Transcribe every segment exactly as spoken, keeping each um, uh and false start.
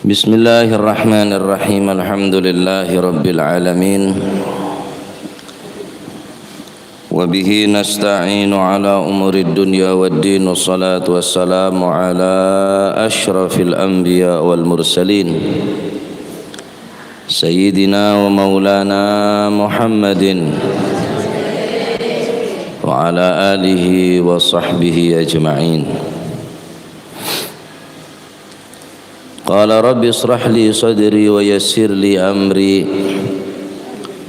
بسم الله الرحمن الرحيم. الحمد لله رب العالمين. وبه نستعين على أمور الدنيا والدين. والصلاة والسلام على أشرف الأنبياء والمرسلين. سيدنا ومولانا محمد وعلى آله وصحبه أجمعين. قال رب اشرح لي صدري ويسر لي أمري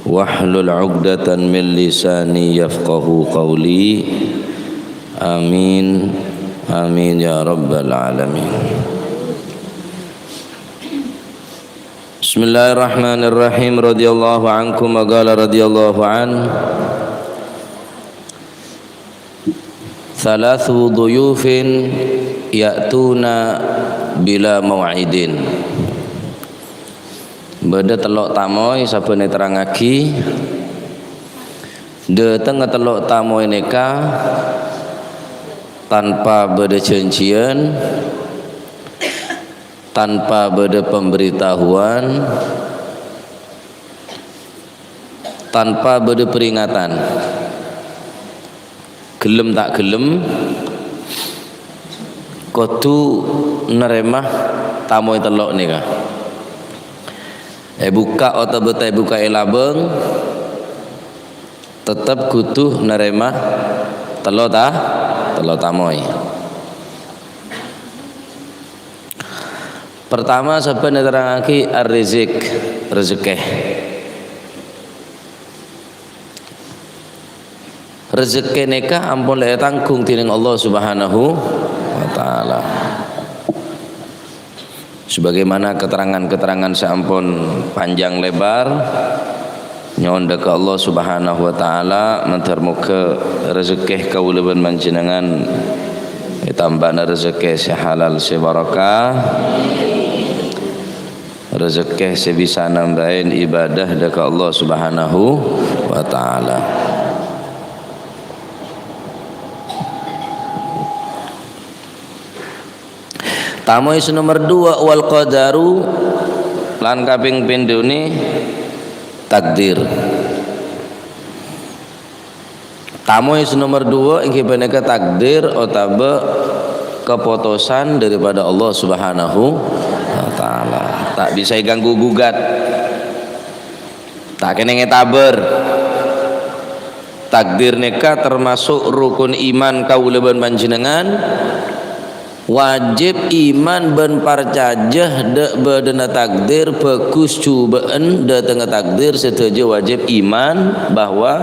واحلل عقدة من لساني يفقهوا قولي. آمين. آمين يا رب العالمين. بسم الله الرحمن الرحيم. رضي الله عنكم وقال رضي الله عنه. Thalathu dhuyufin ya'tuna bila mau'idin. Bâdâ tello' tamoy sabâna èterrangngaghi. Dâtengnga tello' tamoy nèka tanpa bâdâ jhânjhiyân, tanpa bâdâ pemberitahuan, tanpa bâdâ peringatan. Ghellem ta' ghellem, kodhu narèma tamoy tello' nèka. Èbukka' otabâ ta' èbukka'è labâng, tettep kodhu narèma tello' ta-, tello' tamoy. Pertama, sabâna èterrangngaghi ar-rizq, rejekkè. Rejekkè nèka ampon la ètanggung dening Allah Subhanahu wa Ta'ala. Sebagaimana keterangan-keterangan sè ampon panjang lebar, nyo'on dâ' ka Allah Subhanahu wa Ta'ala, mandhâr moghâ rejekkè kaulâ bân panjhennengngan ètambâna rejekkè sè halal, sè barokah, rejekkè sè bisa nambâi ibadah dâ' ka Allah Subhanahu wa Ta'ala. Tamoy sè nomer duwâ', wal qadaru, lan kapèng pèndhâna takdir. Tamoy sè nomer duwâ' èngghi panèka takdir otabâ keputusan daripada Allah Subhanahu wa Ta'ala. Ta' bisa èganggu gugat. Ta' kènèng ètabâr. Takdir nèka tamaso' rukun iman kaulâ bân panjhennengngan. Wajib iman bân parcajâ dâ' bâdâna takdir, bhâghus jhubâ'ân dâtengnga takdir, sadhâjâ wajib iman bahwa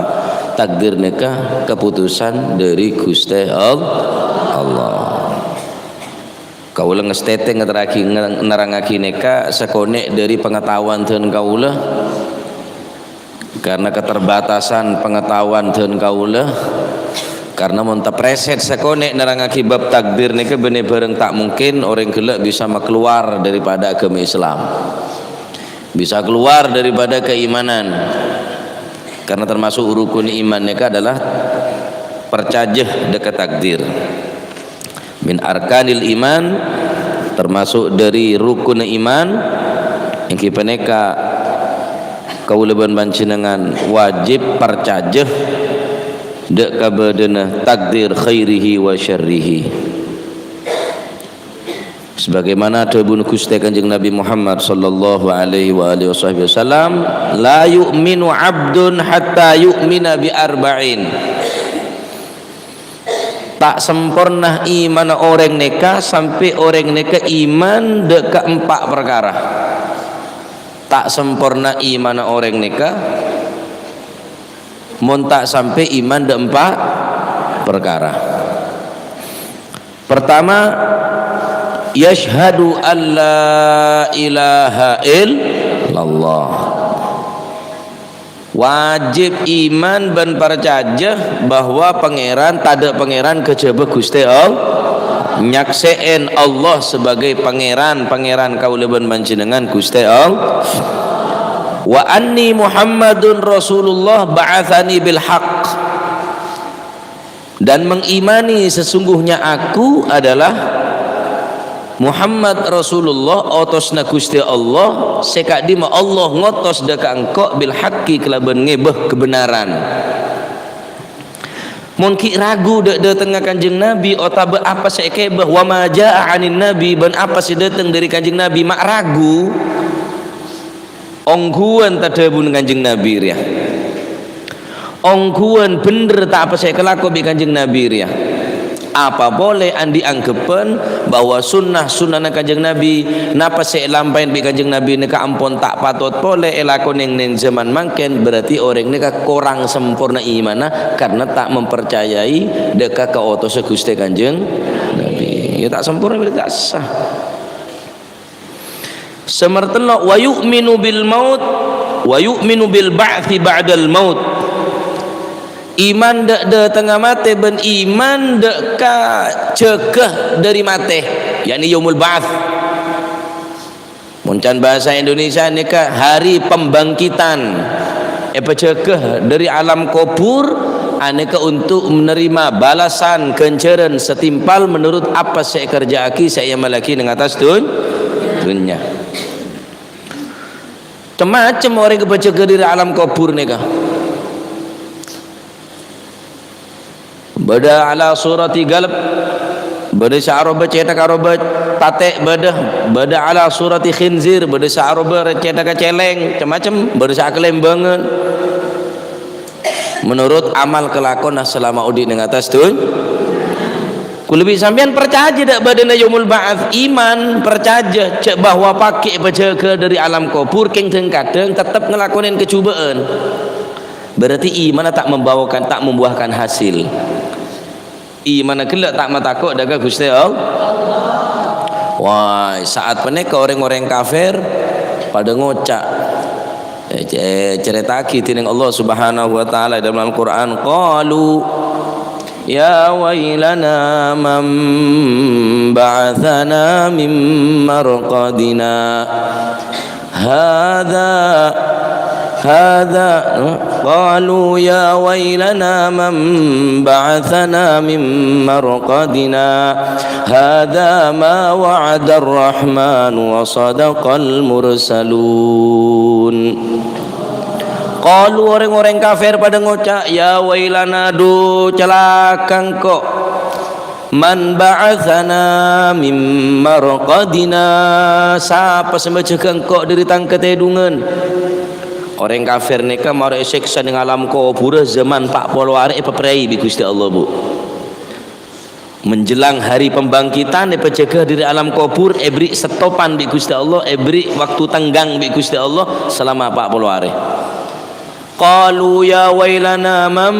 takdir nèka kaputusan dâri Ghustè Al-, Allah. Kaulâ ngastètè ngaterraghi, nge-, nerrangngaghi nèka sakonè' dâri pangataowan dân kaulâ. Karena keterbatasan pengetahuan dân kaulâ, karena mon taprèsèt sakonè' nerrangngaghi bab takdir nèka bânnè bhârâng ta' mungkin orèng ghellâ' bisa makalowar daripada agama Islam, bisa keluar daripada keimanan. Karena termasuk rukun iman nèka adalah parcajâ dâ' ka takdir. Min arkanil iman, termasuk dâri rukun iman, èngghi panèka kaulâ bân panjhennengngan wajib parcajâ dâ' ka bâdâna takdir khairihi wa syarrihi. Sebagaimana dhâbuna Ghustè Kanjeng Nabi Muhammad sallallahu alaihi wa alihi wasahbihi wasallam, "La yu'minu abdun hatta yu'mina bi arba'in." Ta' samporna imanna orèng nèka sampè' orèng nèka iman dâ' ka empa' parkara. Ta' samporna imanna orèng nèka mon ta' sampè' iman dâ' empa' parkara. Pertama, yashhadu an la ilaha illallah. Wajib iman bân parcajâ bahwa Pangèran, tadâ' Pangèran kajhâbhâ Ghustè Allah. Nyaksè'è Allah sebagai Pangèran, Pangèran kaulâ bân panjhennengngan Ghustè Allah. Wa anni Muhammadun Rasulullah ba'atsani bil haqq. Dan mengimani sesungguhnya aku adalah Muhammad Rasulullah, otosna Guste Allah, se ka'dimma Allah ngotos dha' ka engko' bil haqqi, kalaban ngeba kebenaran. Mon gi' ragu dha'-, dhatengnga Kanjeng Nabi otaba apa se ekeba, wa ma jaa anin Nabi, ban apa se dhateng dhari Kanjeng Nabi ma' ragu, ongghuwân ta' dhabuna Kanjeng Nabi reya. Ongghuwân bhendher ta' apa se ekalako bi' Kanjeng Nabi reya. Apa pole andi' angghebbhân bahwa sunnah-sunnahna Kanjeng Nabi, napa se elampae bi' Kanjeng Nabi neka ampon ta' patot pole elakone neng zaman mangken, berarti oreng neka korang semporna imanna karena ta' mempercayai deka kaotosa Guste Kanjeng Nabi. Ya, ta' semporna, berarti ta' sah. Semer tello', wa yu'minu bil maut, wa yu'minu bil ba'tsi ba'dal maut. Iman dha'-, dhatengnga mate ban iman dha' ka jaga dhari mate, yakni yaumul ba'ats. Mon can bahasa Indonesia neka hari pembangkitan. Epajaga dhari alam kobur, aneka untuk menerima balasan ganjaran setimpal menurut apa se ekerja'agi, se eamallagi neng attas dun-, dunya. Cem-macem oreng epajaga dhari alam kobur neka. Badha ala surati kalb, badha se aroba cetak aroba tate' badha, badha ala surati khinzir, badha se aroba cetak celeng, cem-macem, badha se akelembangan. Menurut amal kelakonna selama odi' neng attas dun-, Kulâ bi' sampeyan parcajâ dha' badhâna yaumul ba'ats, iman, parcajâ jâ' bahwa paghi' èpajâgâ dhâri alam kobhur, kèng dhâng-kadhâng tettep ngalakonè kajhubâ'ân. Berarti imanna ta' membawakan, ta' membuahkan hasil. Imanna ghellâ' ta' matakò' dâ' ka Ghustè Allah. Wah, saat panèka rèng-orèng kafir padâ ngoca', eh, ce-, ècarèta'aghi dhinèng Allah Subhanahu wa Ta'ala è dâlem Al-Qur'an, qalu, "Ya wailana man ba'atsana min marqadina." Hadza, hadza, qalu ya wailana man ba'atsana min marqadina. Hadza ma wa'adar rahman wa sadaqal mursalun. Qalu, orèng-orèng kafir padâ ngoca', "Ya wailana, dhu, calaka engko'." "Man ba'atsana min marqadina?" Sapa sè majâgâ engko' dhâri tang katèdhungan? Orèng kafir nèka marè èsèksa nèng alam kobhurrâ zaman pa' polo arè èpaprèi bi' Ghustè Allah, Bu. Menjelang hari pembangkitan èpajâgâ dhâri alam kobhur, èberri' settopan bi' Ghustè Allah, èberri' waktu tenggang bi' Ghustè Allah salama pa' polo arè. Qalu ya wailana man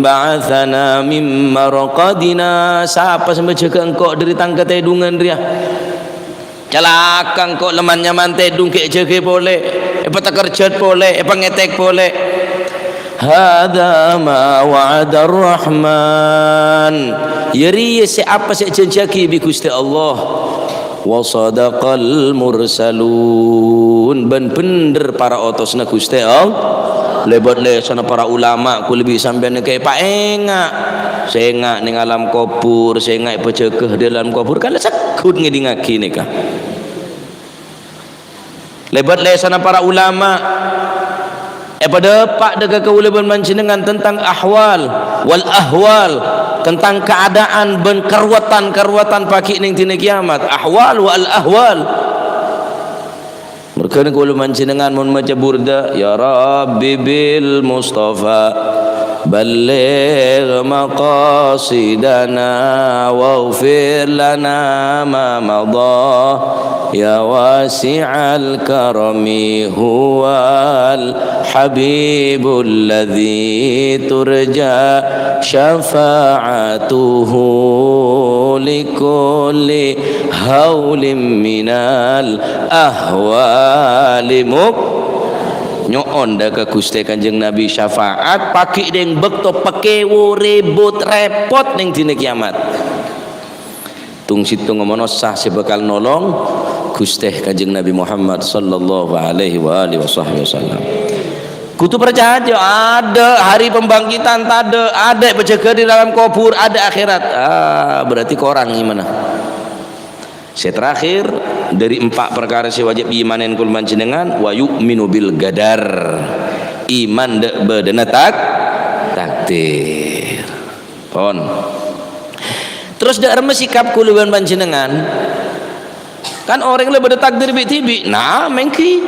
ba'atsana min marqadina. Sapa sè majâgâ engko' dhâri tang katèdhungan rèya? Calaka engko', lè-man-nyamman tèdhung ghi' èjâgâi polè, èpatakerjhât polè, èpangètèk polè. Hadza ma wa'adar rahman. Yâ rèya sè apa sè èjhânjhiyaghi bi' Ghustè Allah. Wa sadaqal mursalun, bân bhendher para otosanna Ghustè Allah. Lèbât lèsanna para ulama, kulâ bi' sampèyan nèka èpaènga'. Sènga' nèng alam kobhur, sènga' èpajâgâ dâlem kobhur, kan la segghut ngèdingngaghi nèka. Lèbât lèsanna para ulama, èpadâpa' dâ' ka kaulâ bân panjhennengngan tentang ahwal wal ahwal, tentang keadaan bân karowadhân-karowadhân paghi' nèng dinna kiyamat. Ahwal wal ahwal. Merghâna kaulâ panjhennengngan mon maca burda, "Ya Rabbi bil Mustafa, balligh maqasidana, waghfir lana ma madha." Ya wasi'al karami huwal habibul ladzi turja syafa'atuhu likulli haulim minal ahwali muk-, nyo'on dâ' ka Ghustè Kanjeng Nabi syafaat, paghi' dâ' bâkto pakèwo rèbut rèpot nèng dinna kiyamat. Tong-sèttong manossa sè bhâkal nolong Ghustè Kanjeng Nabi Muhammad sallallahu alaihi wa alihi wasahbihi wasallam. Kodhu parcajâ, adâ' hari pembangkitan, tadâ', adâ' èpajâgâ è dâlem kobhur, adâ' akhèrat. Ah, berarti korang imanna. Sè terakhir, dhâri empa' parkara sè wajib imanè kaulâ panjhennengngan, wa yu'minu bil qadar. Iman dâ', bâdâna tak-, takdir. Pon. Terros dâ' remma sikap kaulâ bân panjhennengngan? Kan orèng la bâdâ takdir bi'-dhibi'. Nah, mènggi.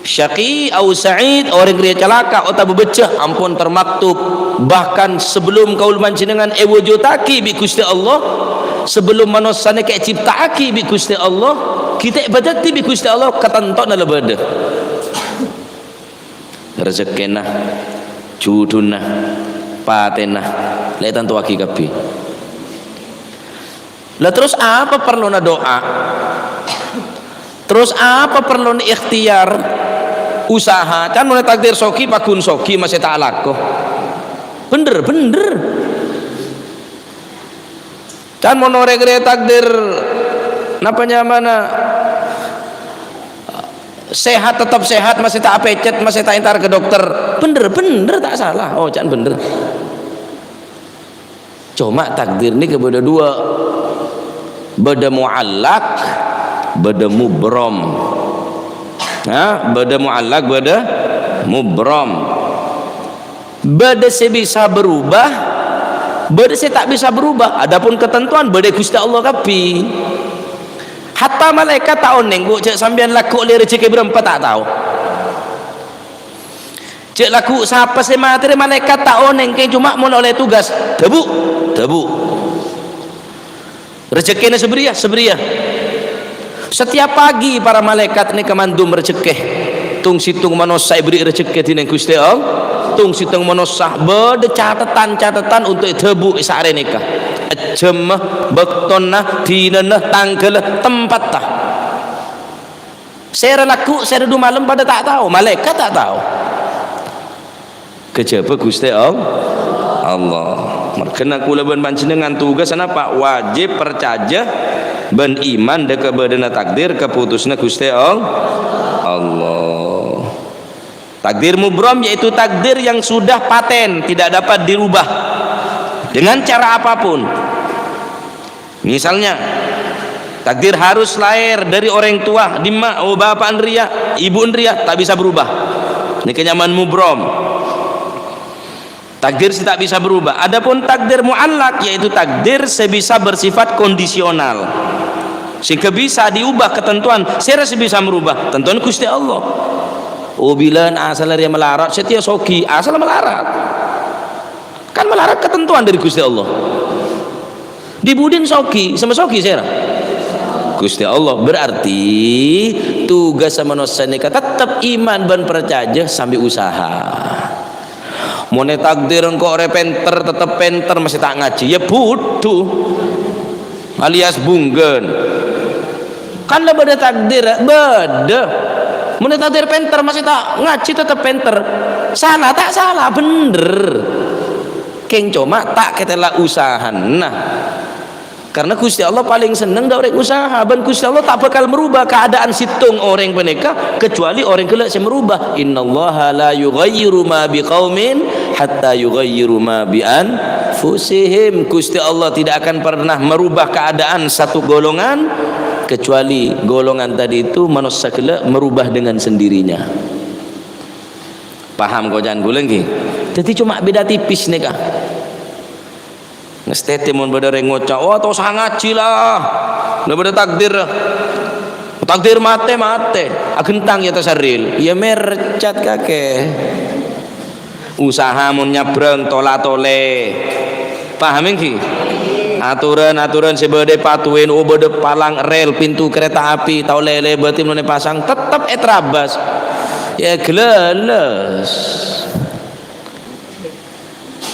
Syaqi au sa'id, orèng rèya calaka otabâ bhâjjhâ, ampon termaktub. Bahkan sebelum kaulâ panjhennengngan èwujudaghi bi' Ghustè Allah, sebelum manossa nèka ècipta'aghi bi' Ghustè Allah, ghita' èbâdâddhi bi' Ghustè Allah, katantona la bâdâ. Rejekkèna, judhuna, patèna, la ètantowaghi kabbhi. Lah, terros apa parlona du'a? Terros apa parlona ikhtiar, usaha? Can mon takdir soghi, paggun soghi, masè ta' alako. Bhendher, bhendher. Can mon orèng rèya takdir, napa nyamana, sehat, tetep sehat, masè ta' apècèt, masè ta' entar ka dokter. Bhendher, bhendher, ta' sala. Oh, can bhendher. Coma takdir nèka bâdâ duwâ'. Bâdâ mu'allaq, bâdâ mubrom. Ha, bâdâ mu'allaq, bâdâ mubrom. Bâdâ sè bisa berubah, bâdâ sè ta' bisa berubah. Adapun ketentuan bâdâ è Ghustè Allah kabbhi. Hatta malaèkat ta' onèng, Bu, jhâ' sampèyan lagghu' ollè rejekkè bârâmpa ta' tao. Jhâ' lagghu' sapa sè matèrè, malaèkat ta' onèng, kèng coma mon ollè tugas, dhâbu', dhâbu'. Rejekkèna sabâriyâ, sabâriyâ. Setiap pagi para malaèkat nèka mandum rejekkè. Tong-sèttong manossa èberri' rejekkè dhinèng Ghustè Allah. Tong-sèttong manossa bâdâ catetan-catetan untuk èdhâbu' è saarè nèka. Jhâmma, bâktona, dinana, tangghâlla, tempatta. Sèra lagghu', sèra du malem padâ ta' tao, malaèkat ta' tao. Kajhâbhâ Ghustè All-, Allah. Marghâna kaulâ bân panjhennengngan tugassa napa? Wajib parcajâ bân iman dâ' ka bâdâna takdir kaputusna Ghustè All-, Allah. Takdir mubrom yaitu takdir yang sudah paten, tidak dapat dirubah dengan cara apapun. Misalnya, takdir harus lahir dari orang tua, dimma, oh, bapa'na rèya, ibu'na rèya, ta' bisa berubah. Nèka nyamana mubrom. Takdir sè ta' bisa berubah. Adapun takdir mu'allaq, yaitu takdir sè bisa bersifat kondisional. Sehingga bisa diubah ketentuan, sèra sè bisa merubah? Tentuan Ghustè Allah. Oh, bilân asalla rèya malarat, satèya soghi, asalla malarat. Kan malarat ketentuan dari Ghustè Allah. Dhi budina soghi, sè masoghi sèra? Ghustè Allah. Berarti tugassa manossa nèka tettep iman bân parcajâ sambi usaha. Mon ètakdir engko' rè pènter, tettep pènter, masè ta' ngajhi, ya budhu. Alias bunggan. Kan la bâdâ takdir, bâdâ. Mon ètakdir pènter, masè ta' ngajhi, tettep pènter. Sala, ta' sala, bhendher. Kèng coma ta' kètèla usahana. Karena Ghustè Allah palèng senneng dâ' orèng usaha, bân Ghustè Allah ta' bhâkal merubah keadaan sèttong orèng panèka, kecuali orèng ghellâ' sè merubah. "Innallaha la yughayyiru ma biqaumin hatta yughayyiru ma bi anfusihim." Ghustè Allah tidak akan pernah merubah keadaan satu golongan, kecuali golongan tadi itu manossa ghellâ' merubah dengan sendirinya. Paham kocan kaulâ ngghi? Dhâddhi coma bhidhâ tipis nèka. Ngastètè mon bâdâ rèng ngoca', "Wah, ta' osa ngajhi la. La bâdâ takdir. Takdir matè, matè. Aghentang ya tasarril." Ya mercat kakè. Usaha mon nyabrâng tola-tolè. Paham ngghi? Aturan-aturan sè bâdâ èpatowèn, oh, bâdâ palang rèl, pintu kereta api, ta' ollè èlèbâdhi mon èpasang, tettep ètrabâs. Ya, glelles.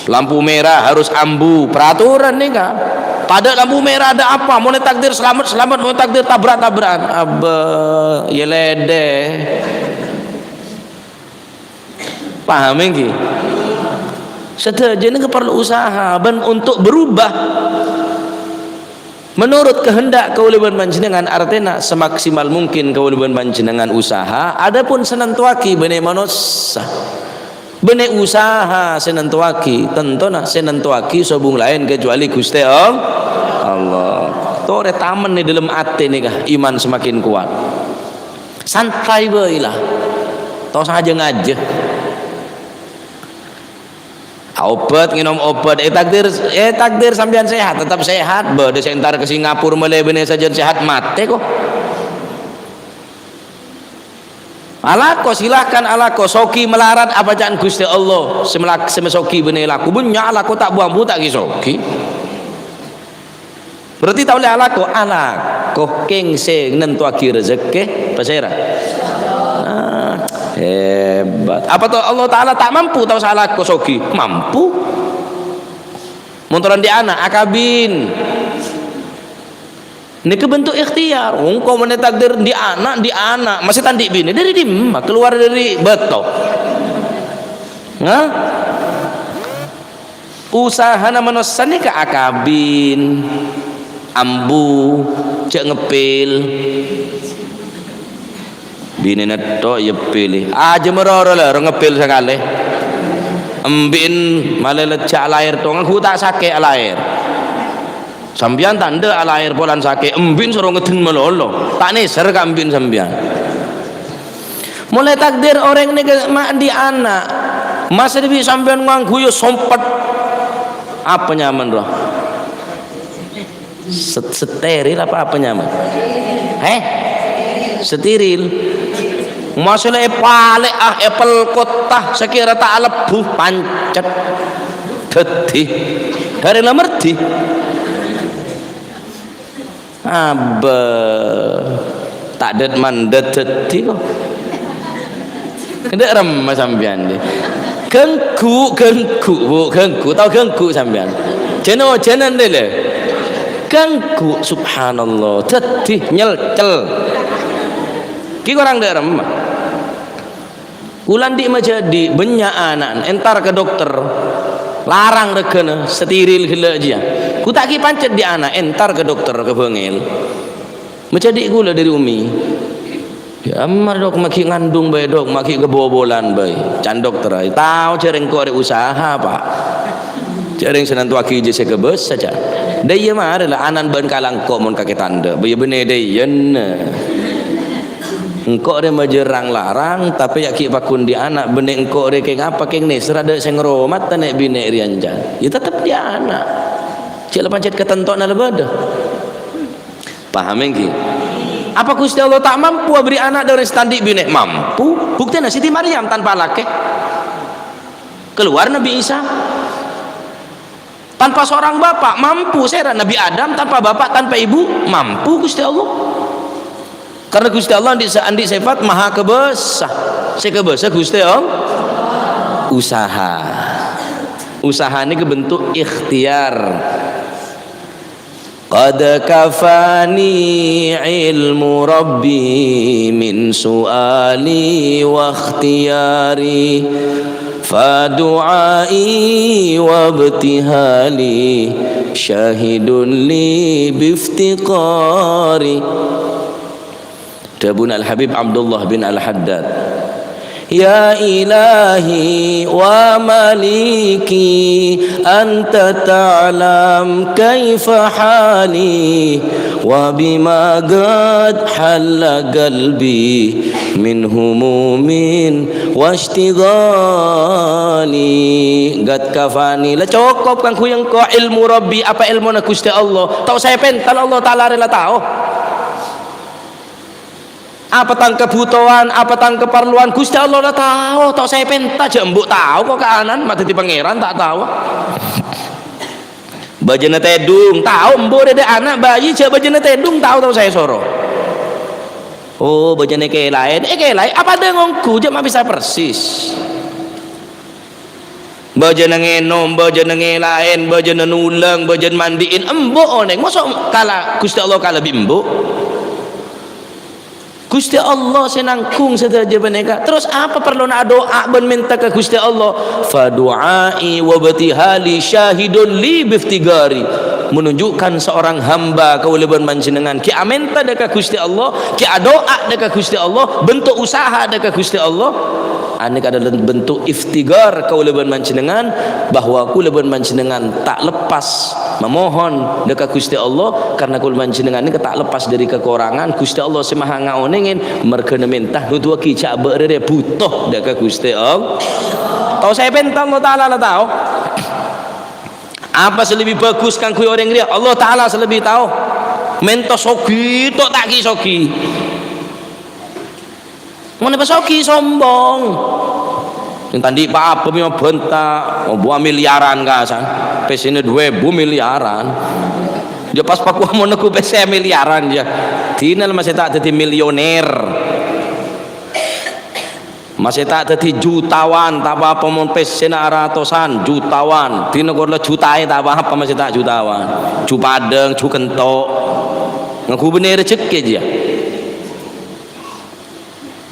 Lampu merah harus ambu, peraturan nèka. Tadâ' lampu merah ada apa? Mon takdir selamat, selamat, mon takdir tabrak, tabrakan. Abâ, ya lèdè. Paham ngghi? Sadhâjâna nèka parlo usaha bân untuk berubah. Menurut kehendak kaulâ bân panjhennengngan, artèna semaksimal mungkin kaulâ bân panjhennengngan usaha, adapun sè nantowaghi bânnè manossa. Bânnè usaha sè nantowaghi, tantona sè nantowaghi sobung laèn kecuali Ghustè All-, Allah. Torè tamen è dâlem atè nèka, iman semakin kuat. Santai bhâi la. Ta' osa ngajâ-ngajâ. Aobât, ngènom obât, ètakdir, ètakdir sampèyan sehat, tetep sehat. Bâdâ sè entar ka Singapura malè bânnè sajân sehat, matè ko. Alako, silahkan alako. Sogi malarat apa ca'na Ghustè Allah? Sè malak-, sè masogi bânnè laku. Bânnya' alako ta' bu-ambu ta' ghi' sogi. Berarti ta' ollè alako, alako. Kèng sè nantowaghi rejekkè, pasèra? Ah, hebat. Apa to Allah Ta'ala ta' mampu ta' osa alako sogi? Mampu. Mon toron andi' ana', akabin. Nèka bentuk ikhtiar. Engko' mon takdir andi' ana', andi' ana'. Masih ta' andi' binè. Dâri dimma? Keluar dâri bâto. Hah? Usahana manossa nèka akabin, ambu, jhâ' ngeppil. Binèna tho' èpèlè. Ajâ maroro la, ro ngeppil sakalè. Embi'en malè lejjhâ' alaèr tho, ngangghu ta' sakè' alaèr. Sampèyan ta' endâ' alaèr polana sakè', embi'en soro ngèddhing malolo. Ta' nèser ka embi'en sampèyan. Molaè takdir orèng nèka ma' andi' ana', masa dhibi' sampèyan ngangghuy sompet. Apa nyamana rowa? Set-, steril apa, apa nyamana? Heh? Steril. Masa la èpalè'a, èpelkotta, sakèra ta' alebbhu, pancet. Dhâddhi. Dâri la mardhi. Abâ, ta' dât-mandât dhâddhi, ko. Endâ' remma sampèyan, dhi. Ganggu, ganggu, Bu, ganggu. Tao ganggu sampèyan? Jân-ojânan, dhi, lè. Ganggu, subhanallah. Dhâddhi, nyelcel. Ghi' korang dâ' remma. Kaulâ andi' majhâdhi', bânnya' ana'na, entar ka dokter. Larang règhâna, steril ghellâ' jiyâ. Ghu ta' ghi' pancet andi' ana', entar ka dokter, ka bângèl. Majhâdhi' kaulâ dâri Umi. "Yâ, ammar, Dok, ma' ghi' ngandung bhâi, Dok, ma' ghi' kabobolan bhâi." Can dokter, "Tao jhâ' rèng engko' rè usaha, Pa'. Jhâ' rèng sè nantowaghi jiyâ sè kobâsa, jhâ'." "Dâ' iyâ marè la, ana'na bân kala engko' mon kakè tandhâ. Bâ iyâ bânnè dâ' iyâna." Engko' rè majâ rang-larang, tapè yâ ghi' pagghun andi' ana', bânnè engko' rè kèng apa, kèng nèserra dâ' sè ngaromat, ta' nè' binè' rèya jân. Yâ tettep andi' ana'. Cè' la pancet katantowanna la bâdâ. Paham ènggi? Apa Ghustè Allah ta' mampu aberri' ana' dâ' orèng sè ta' andi' binè? Mampu. Buktèna Siti Maryam tanpa lakè. Keluar Nabi Isa. Tanpa seorang bapak, mampu. Sèra Nabi Adam tanpa bapak, tanpa ibu, mampu Ghustè Allah. Karena Ghustè Allah andi', andi' sèfat maha kobâsa. Sè kobâsa Ghustè Allah. Usaha. Usaha nèka bentuk ikhtiar. Qad kafani ilmu Rabbi min su'ali wa ikhtiyari. Fa du'ai wa ibtihali syahidun li biftiqari. Dhâbuna Al-Habib Abdullah bin Al-Haddad, "Ya ilahi wa maliki, anta ta'lam kaifa hali, wa bima qad halla qalbi min humumin wa isytighali." Qad kafani, la cokop kaangghuy engko' ilmu Rabbi, apa èlmona Ghustè Allah. Ta' osa èpènta la, Allah Ta'ala rè la tao. Apa tang kabhutowan, apa tang kaparlowan, Ghustè Allah la tao, ta' osa èpènta, jhâ' embu' tao ko' ka ana'na, ma' dhâddhi pangèran, ta' tao. Bâjâna tèdung, tao embu' rè dâ' ana' bâji', jhâ' bâjâna tèdung, tao, ta' osa èsoro. Oh, bâjâna èkèlaè, èkèlaè, apa dâ' ngongghu, jhâ' ma' bisa persis. Bâjâna ngènom, bâjâna ngèlaè, bâjâna nolèng, bâjâna mandi'in, embu' onèng. Mosok kala, Ghustè Allah kala bi' embu'? Ghustè Allah sè nanggung sadhâjâ panèka. Terros apa parlona adu'a bân mènta ka Ghustè Allah? "Fa du'ai wa ibtihali syahidun li biftiqari." Menunjukkan seorang hamba kaulâ bân panjhennengngan ghi' amènta dâ' ka Ghustè Allah, ghi' adu'a dâ' ka Ghustè Allah, bentuk usaha dâ' ka Ghustè Allah. Anèka adalah bentuk iftiqar kaulâ bân panjhennengngan, bahwa kaulâ bân panjhennengngan ta' lepas Mamohon dâ' ka Ghustè Allah, karna kaulâ panjhennengngan nèka ta' lepas dâri kakorangan. Ghustè Allah sè maha ngaonèngè, marghâna mènta, noduwâghi jhâ' bâ' rèrè bhuto dâ' ka Ghustè Allah. Tao sè èpènta Allah Ta'ala la tao. Apa sè lebbi bhâghus kaangghuy orèng rèya? Allah Ta'ala sè lebbi tao. Mènta soghi, tok ta' ghi' soghi. Mon èpasoghi, sombong. Sè ta' andi' pa-apa mè' bânta', obuwâ miliaran kasan. Pèssèna dhu èbu miliaran. Jhâ' pas pakowa mon neggu' pèssè miliaran, jhâ'. Dinah masè ta' dhâddhi milioner. Masè ta' dhâddhi jutawan, ta' pa-apa mon pèssèna aratosan, jutawan. Dinah kor la jutaè ta' pa-apa masè ta' jutawan. Jhu padhâng, jhu kento'. Ngaku bânnè rejhekkè, jhâ'.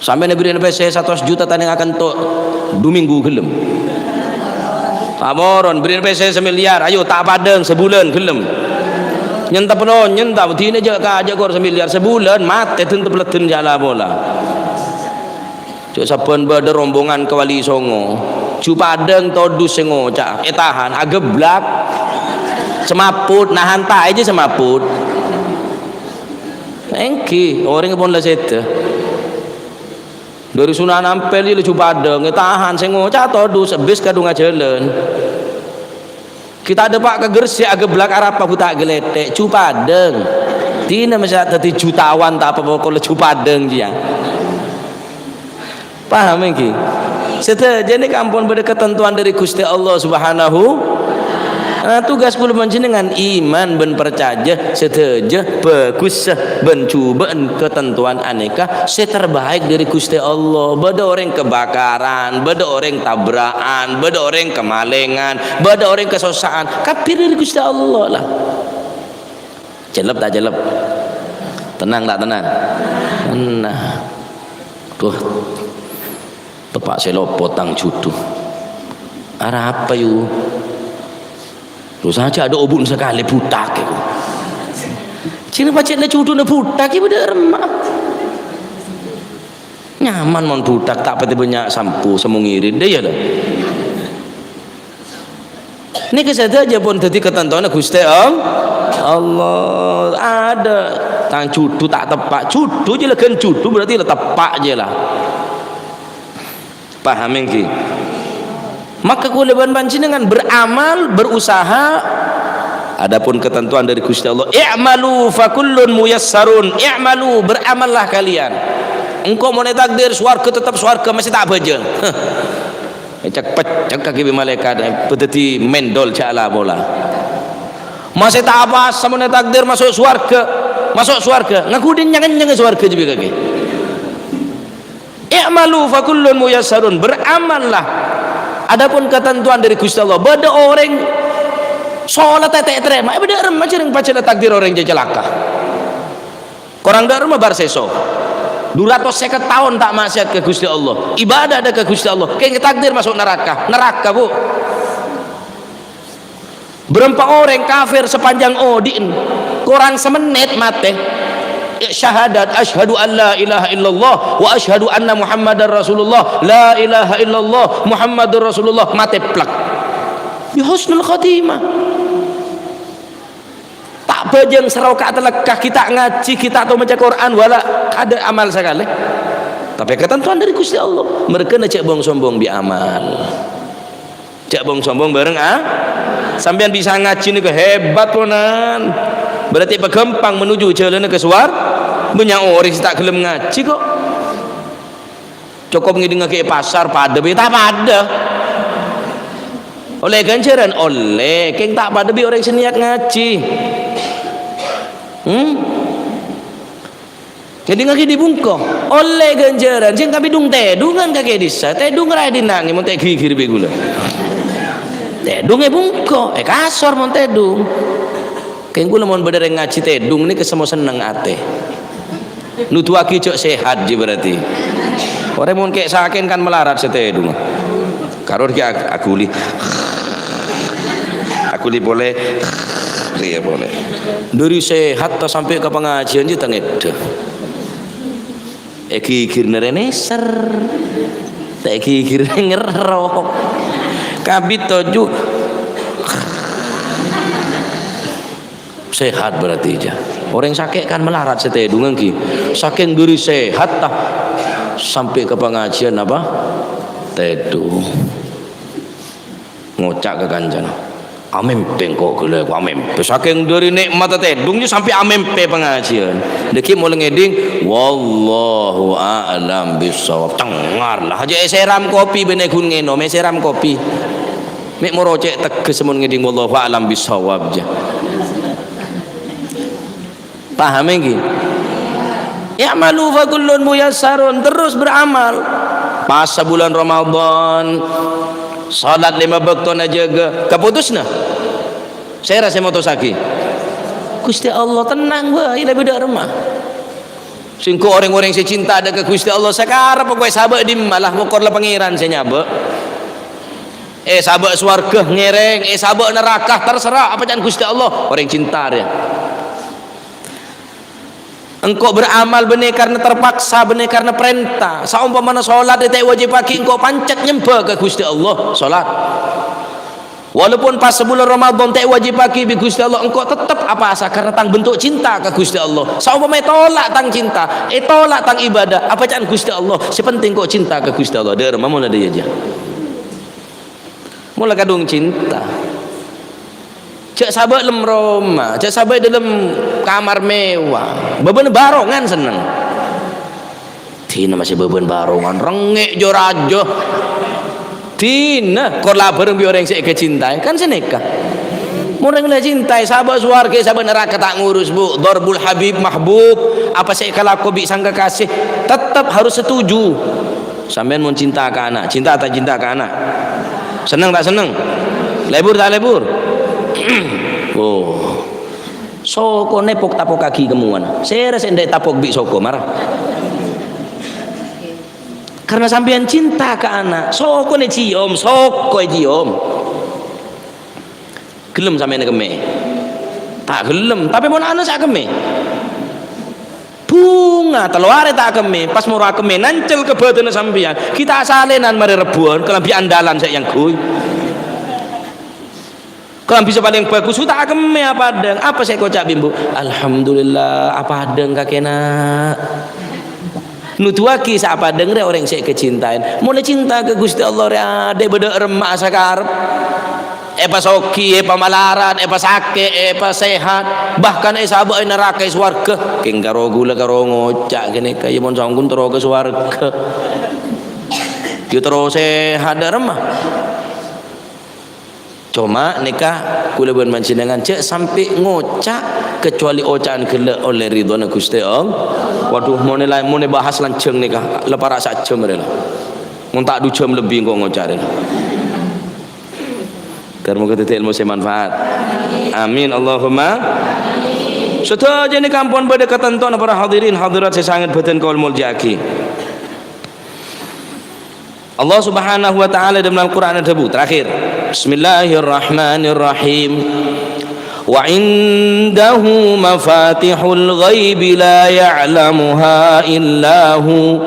Sampèyan èberri'na pèssè satos juta ta' nèng akento' dhu minggu ghellem. Amoron, berri'na pèssè samiliar, ayo, ta' padhâng sabulân ghellem. Nyentep non, nyentep, dinah jhâ' kajhâ' kor samiliar, sabulân matè dentep leddhen jhâ' la pola. Jhâ' sabbhân bâdâ rombongan ka Wali Songo. Jhu padhâng todus sè ngoca', ètahan, ageblak. Samaput, nahan taè jhâ' samaput. Èngghi, orèng pon la sèdhâ. Dâri Sunan Ampel jhâ' la jhu padhâng, ètahan sè ngoca' todus, bis kadhungnga jhâlân. Ghi' ta' dâpa' ka Gresik, ageblak arapa ghu ta' ghâlètè', jhu padhâng. Dinah masè dhâddhi jutawan ta' apa-apa, kor la jhu padhâng jiyâ. Paham èngghi? Sadhâjâ nèka ampon bâdâ katantowan dâri Ghustè Allah Subhanahu. Nah, tugas kaulâ panjhennengngan iman bân parcajâ sadhâjâ bhâghus bân jhubâ'ân katantowan anèka sè terbaik dâri Ghustè Allah. Bâdâ orèng kabhâkaran, bâdâ orèng tabra'an, bâdâ orèng kamalèngan, bâdâ orèng kasossa'an, kabbhi dâri Ghustè Allah, la. Cellep ta' cellep? Tennang ta' tennang? Tennang. Duh. Teppa' sè lopot tang jhudhu. Arapa, yu? Lo sajâ adâ' obu'na sakalè butak, yu. Jhâ' pajhât la jhudhuna butak, yu, bâdâ remma. Nyaman mon butak, ta' patè bânnya' sampo, samo ngirit, dâ' iyâ, la. Nèka sadhâjâ pon dhâddhi katantowanna Ghustè All-, Allah. Adâ' tang jhudhu ta' teppa'. Jhudhu jiyâ la ghân jhudhu, berarti la teppa' jiyâ la. Paham èngghi? Maka kaulâ bân panjhennengngan beramal, berusaha. Adapun katantowan dâri Ghustè Allah, "I'malu fa kullun muyassarun." I'malu, beramallah kalian. Engko' mon ètakdir sowarghâ, tetep sowarghâ, masè ta' abhâjâng. Ècèk-pècèk kakè bi' malaèkat, èpadhâddhi mendol jhâ' la pola. Masè ta' apasa mon ètakdir maso' sowarghâ, maso' sowarghâ, ngaku dhin nyang-nyang sowarghâ jiyâ bi' kakè. "I'malu fa kullun muyassarun," beramallah. Adapun katantowan dâri Ghustè Allah, bâdâ orèng solat ta' ètarèma, è bâdâ remma jhâreng pajhât la takdir orèng jhâ' calaka. Korang dâ' remma bar sèso. Du ratos sèket taon ta' ma'siyat ka Ghustè Allah. Ibadah dâ' ka Ghustè Allah. Kèng ètakdir maso' naraka. Naraka, Bu. Bârâmpa orèng kafir sapanjhâng odi'na, korang samennit matè. Syahadat, "Asyhadu an la ilaha illallah wa asyhadu anna Muhammadar Rasulullah. La ilaha illallah, Muhammadur Rasulullah." Matè plek. Ya husnul khotimah. Ta' bhâjâng sara rakaat lekka, ghi' ta' ngajhi, ghi' ta' tao maca Qur'an, wala adâ' amal sakalè. Tapè katantowan dâri Ghustè Allah. Marghâna jhâ' bong-sombong bi' amal. Jhâ' bong-sombong bhâreng, a? Sampèyan bisa ngajhi nèka hebat, ponan. Berarti paghâmpang menuju jhâlânna ka sowar-, bânnya' orèng sè ta' ghellem ngajhi, kok. Cokop ngèdingngaghi è pasar, padâ bi' ta' padâ. Ollè ghânjhârân? Ollè, kèng ta' padâ bi' orèng sè niyat ngajhi. Hmm? Ngèdingngaghi dhi' bungko. Ollè ghânjhârân, sè kabidhung tèdhungan kakè dhisa. Tèdhung ra èdinangè mon ta' èghigghir bi' kaulâ. Tèdhung è bungko, è kasor mon tèdhung. Kèng kaulâ mon bâdâ rèng ngajhi tèdhung nèka semmo senneng atè. Nuduwaghi jhâ' sehat jiyâ berarti. Orèng mon kè' sakèn kan malarat sè tèdhung. Karo ghi' ag-, aghuli. Aghuli polè. Rèya polè. Dâri sehat ta' sampè' ka pangajiân jiyâ ta' ngèdhâ. Èghigghirna rè nèser. Ta' èghigghir ngerrok. Kabit toju'. Sehat berarti, jâ. Orèng sakè' kan malarat sè tèdung, ènggi. Sakèng dhâri sehat, ta, sampè' ka pangajiân apa? Tèdung. Ngoca' ka kancana, "Amèmpè engko' ghellâ', engko' amèmpè." Sakèng dhâri nè'matta tèdung, jâ, sampè' amèmpè pangajiân. Dhâggi' molaè ngèdhing, "Wallahu a'lam bissawab." Cengar la, jâ èsèram kopi, bânnè ghun ngènom, èsèram kopi. Mè' moro cè' tegghes mon ngèdhing, "Wallahu a'lam bissawab," jâ. Paham ènggi? "I'malu fa kullun muyassarun," terus beramal. Pas sabulân Ramadan, salat lèma bâktona jâgâ, kaputusna. Sèra sè motossaghi? Ghustè Allah, tenang bhâi, la bâdâ remma. Sèngko' rèng-orèng sè cinta dâ' ka Ghustè Allah, sakarep pokokna sabâ' dimma la, mokor la Pangèran sè nyabâ'. Èsabâ' sowarghâ ngèrèng, èsabâ' naraka terserah, apa ca'na Ghustè Allah, orèng cinta rèya. Engko' beramal bânnè karna terpaksa, bânnè karna parènta. Saompamana solat ta' èwajibaghi, engko' pancet nyembâ ka Ghustè Allah, solat. Walaupun pas sabulân Ramadan ta' èwajibaghi bi' Ghustè Allah, engko' tettep apasa karna tang bentuk cinta ka Ghustè Allah. Saompama ètola' tang cinta, ètola' tang ibadah, apa ca'na Ghustè Allah? Sè penting engko' cinta ka Ghustè Allah. Dâ' remma mola dâ' iyâ, jâ. Mola kadhung cinta. Jâ' sabâ' lem roma, jâ' sabâ' dâlem kamar mewah. Bâbâna barongan senneng. Dinah masè bâbâna barongan, rengngè' jâ-rajâ. Dinah, kor la bhâreng bi' orèng sè èkacintaè, kan sanèka. Mon orèng la ècintaè, sabâ' sowarghâ, sabâ' naraka ta' ngurus, Bu. Dharbul habib mahbub, apa sè èkalako bi' sang kakasè, tettep harus setuju. Sampèyan mon cinta ka ana', cinta ta' cinta ka ana'? Senneng ta' senneng? Lebur ta' lebur? Oh. Soko nèpok tapokaghi kemmowan. Sèra sè endâ' tapok bi' soko, mara. Karna sampèyan cinta ka ana', sokona èciom, soko èciom. Ghellem sampèyan èkemmè? Ta' ghellem, tapè mon ana' sè èkemmè. Bhunga, tello arè ta' èkemmè, pas moro èkemmè, nancel ka bhâdhânna sampèyan. Ghi' ta' salènan marè rebbhuwân, kalambhi andalan sè èangghuy. Kalambhi sè palèng bhâghus, ta' èkemmè apadhâng. Apa sè èkoca' bi' embu'? "Alhamdulillah, apadhâng kakè, Na'." Nodhuwaghi sè apadhâng rè orèng sè èkacintaè. Mon la cinta ka Ghustè Allah rè adâ' bâdâ remma sakarep. Èpasoghi, èpamalarat, èpasakè', èpasèhat, bahkan èsabâ' è naraka, è sowarghâ. Kèng karo ghulâ karo ngoca' ghânèka, yâ mon songghun terro ka sowarghâ. Yâ terro sèhat dâ' remma. Coma nèka kaulâ bân panjhennengngan jhâ' sampè' ngoca' kecuali oca'an ghellâ' ollè ridhona Ghustè Allah. Waduh, monè la-, monè bahas lanjhâng nèka, la para' sajhâm rè la. Mon ta' du jhâm lebbi engko' ngoca' rè la. Ghâr moghâ dhâddhi èlmo sè manfaat. Amin, Allahumma. Sadhâjâna nèka ampon bâdâ katantona para hadirin hadirat sè sanget bhâdhân kaulâ molja'aghi. Allah Subhanahu wa Ta'ala dâlem Al-Qur'an adhâbu, terakhir, "Bismillahirrahmanirrahim. Wa indahu mafatihul ghaibi la ya'lamuha illa hu,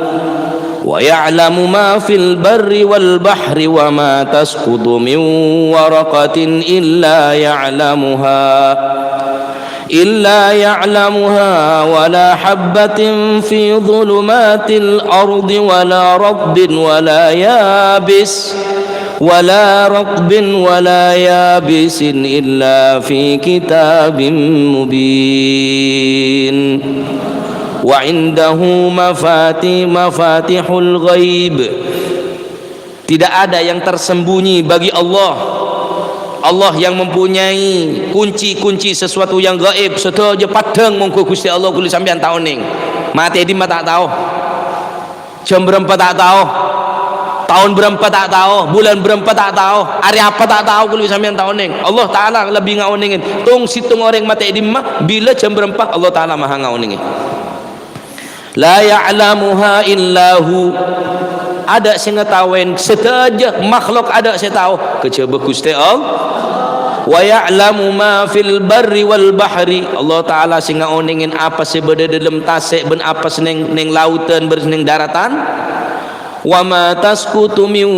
wa ya'lamu ma fil barri wal bahri, wa ma tasqutu min waraqatin illa ya'lamuha." إلا يعلمها ولا حبة في ظلمات الأرض ولا رطب ولا يابس، ولا رطب ولا يابس إلا في كتاب مبين. وعنده مفاتي-، مفاتح الغيب. Tidak ada yang tersembunyi bagi Allah. Allah yang mempunyai kunci-kunci sesuatu yang gaib. Sadhâjâ paddhâng mongghu Ghustè Allah kulâ sampèyan ta' onèng. Matè è dimma ta' tao. Jam bârâmpa ta' tao. Taon bârâmpa ta' tao. Bulân bârâmpa ta' tao. Arè apa ta' tao kulâ sampèyan ta' onèng. Allah Ta'ala lebbi ngaonèngè. Tong-sèttong orèng matè è dimma, bilâ jam bârâmpa, Allah Ta'ala maha ngaonèngè. La ya'lamuha illa hu. Adâ' sè ngataowè, sadhâjâ makhluk adâ' sè tao, kajhâbhâ Ghustè Allah. Wa ya'lamu ma fil barri wal bahri. Allah Ta'ala sè ngaonèngè apa sè bâdâ dâlem tasè' bân apa sè neng, neng laodhân bân neng dârâtan. "Wa ma tasqutu min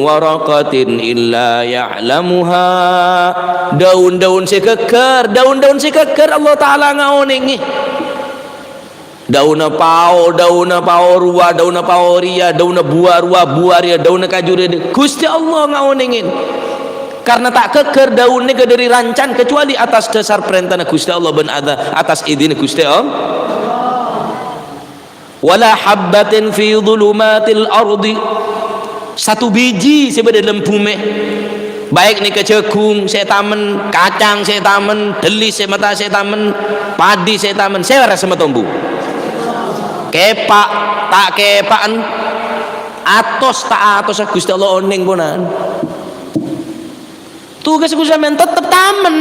waraqatin illa ya'lamuha." Daun-daun sè ghâggâr, daun-daun sè ghâggâr Allah Ta'ala ngaonèngè. Daunna pao, daunna pao rowa, daunna pao rèya, daunna buwa rowa, buwa rèya, daunna kaju rèya, Ghustè Allah ngaonèngè. Karna ta' ghâggâr daun nèka dâri rancan, kecuali atas dasar parèntana Ghustè Allah bân ada-, atas idinna Ghustè Allah. "Wala habbatin fi dhulumatil ardi." Satu biji sè bâdâ dâlem bhumè. Baik nèka jhâghung sè ètamen, kacang sè ètamen, dhâllis sè mata sè ètamen, padi sè ètamen, sè arassa matombu. Kèpa', ta' kèpa'an, atos ta' atossa Ghustè Allah onèng ponapa. Tugas Ghustè sampèyan tettep tamen.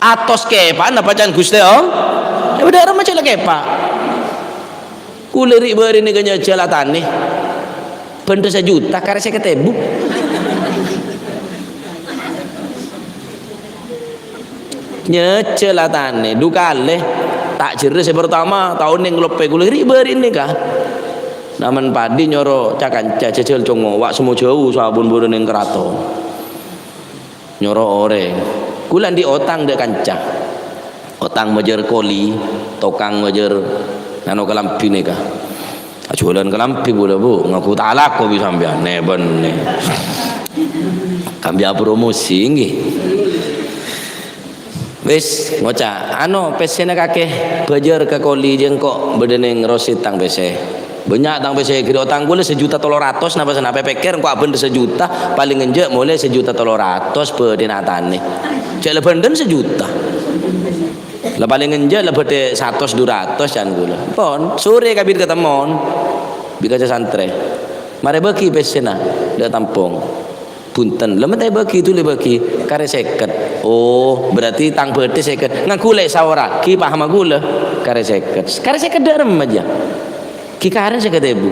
Atos kèpa'an apa can Ghustè Allah? Yâ, bâdâ rèma cè' la kèpa'. Kulâ ri'-bâri' nèka nyajhâl la tanè. Bhândhâ sajuta karè sèket èbu. Nyajhâl la tanè, du kalè. Ta' jârrâ sè partama, ta' onèng loppè kulâ ri'-bâri' nèka. Namen padi nyoro ca-kanca jajhâl congo, wa' semmo jâu sabun buru nèng karaton. Nyoro orèng. Kulâ andi' otang dâ' kanca. Otang majâr koli, tokang majâr anu kalambhi nèka. Ajhuwâlân kalambhi bulâ, Bu, ngaku ta' alako bi' sampèyan. Nè, bânnè. Kambhi apromosi, ngghi. Wis, ngoca', "Ano, pèssèna kakè bâjâr ka koli, jhâ' engko' bâdâ nèng rosit tang pèssè." Bânnya' tang pèssè, ghâri' otang kulâ sajuta tello ratos, napa-sanapa pèkkèr engko' abhândhâ sajuta, palèng enjâ' molè sajuta tello ratos bâdâna atanè. Jhâ' la bhândhân sajuta. La palèng enjâ' la bâdâ satos du ratos can kulâ. Pon, sorè kabit katemmon. Bi' kaca santrè. Marè bâgi pèssèna, dâ' tampong. Bhunten, la mènta èbâgi, dulih bâgi, karè sèket. Oh, berarti tang bâdâ sèket. Ngangghu lè' saoraghi, paham kulâ. Karè sèket. Karè sèket dâ' remma jâ. Ghi karè sèket èbu.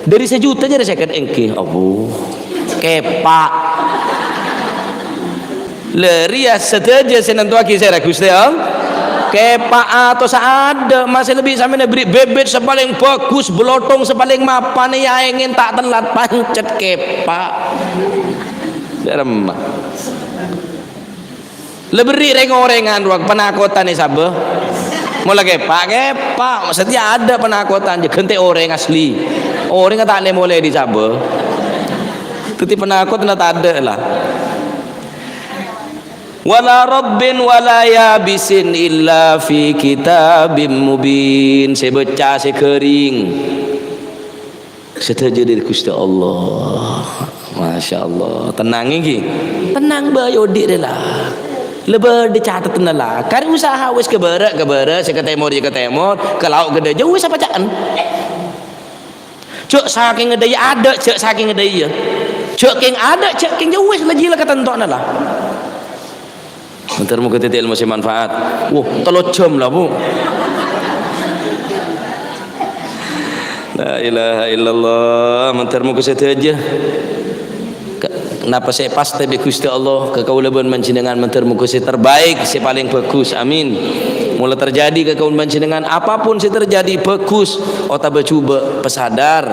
Dâri sajuta jârèya sèket ènggi. Abu. Kèpa'. La rèya sadhâjâ sè nantowaghi sèra, Ghustè Allah. Kèpa' atos adâ', masè lebbi sampèyan bherri' bibit sè palèng bhâghus, bâlâthong sè palèng mapan, yâ èngèn ta' tellat, pancet kèpa'. Dâ' remma. La bherri' rèng-orèngan rowa panakotan è sabâ. Mola kèpa', kèpa'. Satèya adâ' panakotan, jhâ' ghântè orèng asli. Orèng ta' lè-molè è sabâ. Dhâddhi panakot na tadâ' la. "Wala rabbin wala yabisin illa fi kitabim mubin." Sè bâca, sè ghâring. Sadhâjâ dâri Ghustè Allah. Masya Allah. Tennang, ènggi. Tennang bhâi odi' rè la. La bâdâ catetanna la. Karè usaha wis ka bârâ', ka bârâ', sè ka tèmor, yâ ka tèmor, ka lao', ka dâjâ, wis apa ca'en. Jhâ' sakèng dâjâ adâ', jhâ' sakèng dâjâ. Jhâ' kèng adâ', jhâ' kèng jhâ' wis la jiyâ la katentona la. Mandhâr moghâ dhâddhi èlmo sè manfaat. Wah, tello jam la, Bu. La ilaha illallah. Mandhâr moghâ sadhâjâ. Ka-, napa sè pas bi' Ghustè Allah ka kaulâ bân panjhennengngan, mandhâr moghâ sè terbaik, sè palèng bhâghus. Amin. Mola terjadi ka kaulâ panjhennengngan, apapun sè terjadi, bhâghus otabâ jhubâ', pasadar.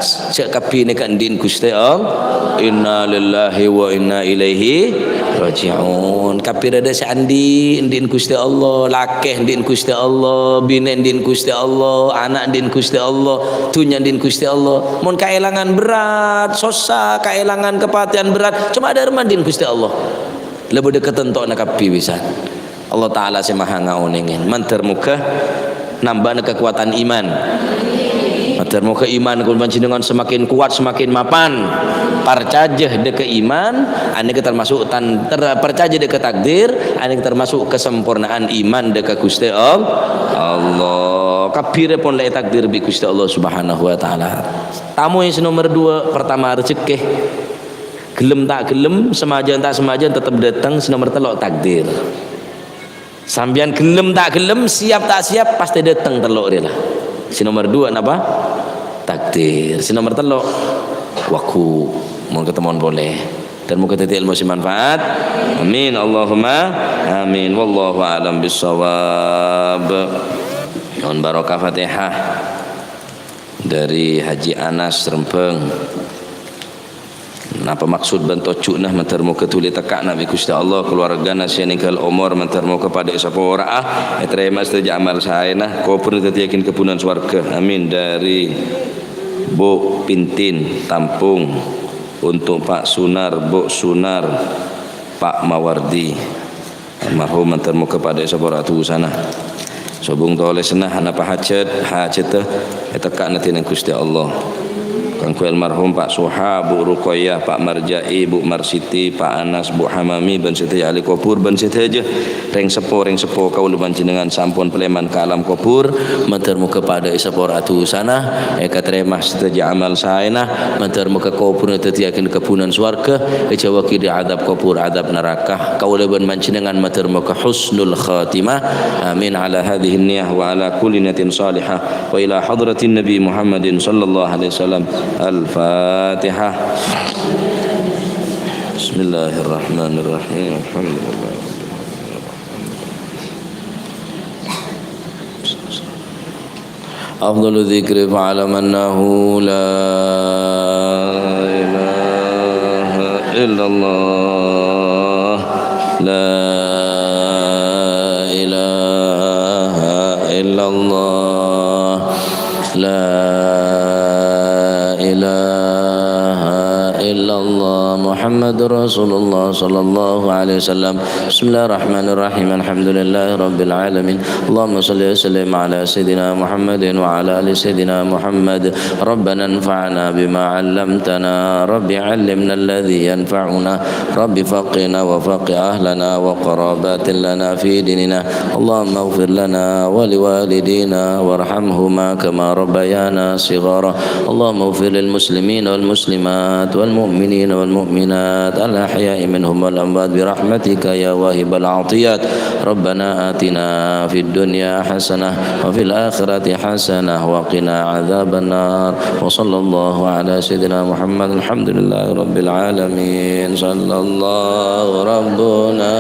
Sè kabbhi nèka andi'na Ghustè Allah. Inna lillahi wa inna ilaihi raji'un. Kabbhi rèya sè andi', andi'na Ghustè Allah. Lakè andi'na Ghustè Allah. Binè andi'na Ghustè Allah. Ana' andi'na Ghustè Allah. Dhunnya andi'na Ghustè Allah. Mon kaèlangan berat, sossa, kaèlangan kapatèyan berat, coma dâ' remma andi'na Ghustè Allah. La bâdâ katentona kabbhi pisan. Allah Ta'ala sè maha ngaonèngè. Mandhâr moghâ nambâna kakowadhân iman. Mandhâr moghâ iman kaulâ panjhennengngan semakin kuat, semakin mapan. Parcajâ dâ' ka iman, anèka termasuk tan-, ter-, parcajâ dâ' ka takdir, anèka termasuk kasampornaan iman dâ' ka Ghustè All-, Allah. Kabbhi rèpon la ètakdir bi' Ghustè Allah Subhanahu wa Ta'ala. Tamoy sè nomer dua, pertama, rejekkè. Gelem ta' gelem, samajân ta' samajân, tetep dâteng. Sè nomer tello', takdir. Sampèyan gelem ta' gelem, siap ta' siap, pastè dâteng tello' rèya la. Sè nomer dua napa? Takdir. Sè nomer tello', wagu, mon katemmon polè. Dan moghâ dhâddhi èlmo sè manfaat. Amin. Allahumma amin. Wallahu a'lam bissawab. Nyo'on barokah Fatihah. Dari Haji Anas Rembang. Napa maksud bân tojjhuna? Mandhâr moghâ dhuli tekka'na bi' Ghustè Allah, kaluwargana sè nèngghâl omor, mandhâr moghâ padâ èsapora'a, ètarèma sadhâjâ amal saèna, kobhurrâ dhâddhiyâghin kebbhunan sowarghâ. Amin. Dari Bu Pintin, Tampung, untuk Pak Sunar, Bu Sunar, Pak Mawardi. Almarhum mandhâr moghâ padâ èsapora'a dhusana. Sobung tolèsanna, napa hajat, hajhâddhâ ètekka'na dhinèng Ghustè Allah. Kaangghuy almarhum Pak Soha, Bu Rukoyah, Pak Marja'i, Bu Marsiti, Pak Anas, Bu Hamami, bân sadhâjâ ahli kobhur, bân sadhâjâ rèng seppo, rèng seppo kaulâ panjhennengngan sampon palèman ka alam kobhur, mandhâr moghâ padâ èsapora'a dhusana, èkatarèma sadhâjâ amal saèna, mandhâr moghâ kobhurrâ dhâddhiyâghin kebbhunan sowarghâ, èjhâuwâghi dâri adzab kobhur, adzab naraka. Kaulâ bân panjhennengngan mandhâr moghâ husnul khatimah. Amin. Ala hadhihi niyah wa ala kulli niyatin salihah. Wa ila hadratin Nabi Muhammadin sallallahu alaihi wasallam. Al-Fatihah. Bismillahirrahmanirrahim. Alhamdulillah. أفضل الذكر فاعلم أنه لا إله إلا الله. لا إله إلا الله. لا إله إلا الله. محمد رسول الله صلى الله عليه وسلم. بسم الله الرحمن الرحيم. الحمد لله رب العالمين. اللهم صل وسلم على سيدنا محمد وعلى آل سيدنا محمد. ربنا انفعنا بما علمتنا. رب علمنا الذي ينفعنا. رب فقهنا وفقه أهلنا وقرابات لنا في ديننا. اللهم اغفر لنا ولوالدينا وارحمهما كما ربيانا صغارا. اللهم اغفر للمسلمين والمسلمات والمؤمنين والمؤمنات الأحياء منهم والأموات برحمتك يا واهب العطيات. ربنا آتنا في الدنيا حسنة وفي الآخرة حسنة وقنا عذاب النار. وصلى الله على سيدنا محمد. الحمد لله رب العالمين. صلى الله ربنا